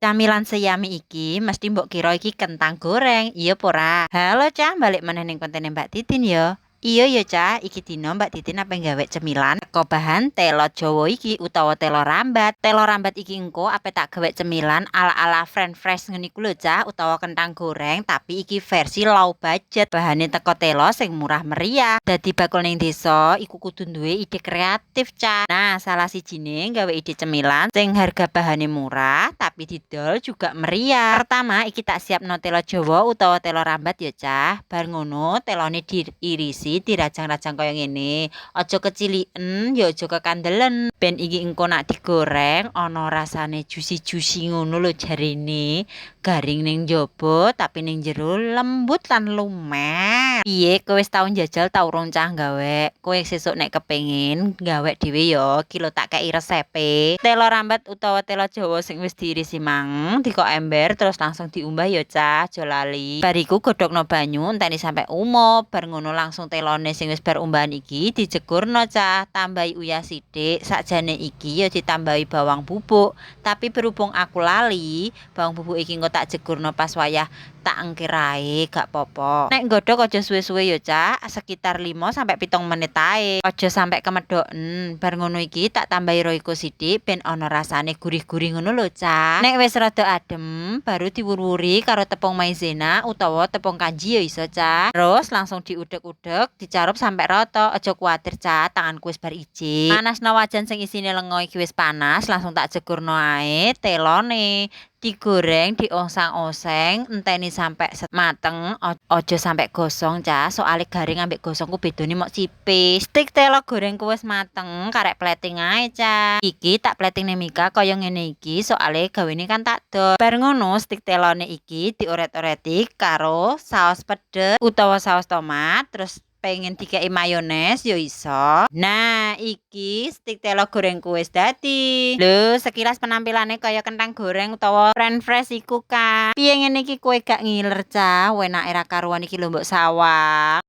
Camilan seyami iki mesti mbok kira iki kentang goreng, iya apa ora? Halo, Cah, balik meneh ning kontene Mbak Titin ya. Iya ya, Cah, iki dina Mbak Titin ape gawe cemilan teko bahan telo Jawa iki utawa telo rambat. Telo rambat iki engko ape tak gawe cemilan ala-ala french fries ngene iku lho, Cah, utawa kentang goreng, tapi iki versi low budget. Bahane teko telo sing murah meriah. Dadi bakul ning desa iku kudu duwe ide kreatif, Cah. Nah, salah sijine gawe ide cemilan sing harga bahane murah tapi didol juga meriah. Pertama, iki tak siapno telo Jawa utawa telo rambat ya, Cah. Bar ngono telone diirisi, dirajang-rajang kaya ngene. Aja keciliken ya aja kekandelen. Ben iki engko nak digoreng ana rasane juicy-juicy ngono lho jarene. Garing ning njaba tapi ning jero lembut lan lumer. Piye, kowe wis tau njajal ta urung, Cah, gawe? Kowe sesuk nek kepengin gawe dhewe ya, iki lho tak kei resepe. Telo rambat utawa telo Jawa sing wis diirisi mang dikok ember terus langsung diumbah ya, Cah, aja lali. Bar iku godhogno banyu, enteni sampe umup, bar ngono langsung telone sing wis bar umbahan iki dijegurno, Cah, tambahi uyah sithik. Sakjane iki ya ditambahi bawang bubuk, tapi berhubung aku lali, bawang bubuk iki engko tak jegurno pas wayah tak engkir ae, gak popo. Nek nggodhog aja suwe-suwe ya, Cah, sekitar 5 sampai 7 menit ae. Aja sampe kemedhoken. Bar ngono iki tak tambahi Royco sithik ben ana rasane gurih-gurih ngono lho, Cah. Nek wis rada adem, baru diwur-wuri karo tepung maizena utawa tepung kanji ya iso, Cah. Terus langsung diudek-udek, dicarup sampe rata. Aja kuwatir, Cah, tanganku wis bar ijik. Panasno wajan sing isine lenga iki wis panas, langsung tak jegurno ae telone. Digoreng, dioseng-oseng, enteni sampe mateng, aja sampe gosong, Cah, soale garing ambek gosong ku bedone mok sipis. Stik telo gorengku wis mateng, karek plating ae, Cah. Iki tak plating ning mika kaya ngene iki, soale gawene kan tak dol. Bar ngono stik telone iki dioret-oreti karo saos pedes utawa saos tomat, terus pengen dikei mayones ya iso. Nah, iki stik telo gorengku wis dadi. Lho, sekilas penampilane kaya kentang goreng utawa french fries iku kan. Piye ngene iki kowe gak ngiler, Cah? Enake ra karuan iki lho mbok sawang.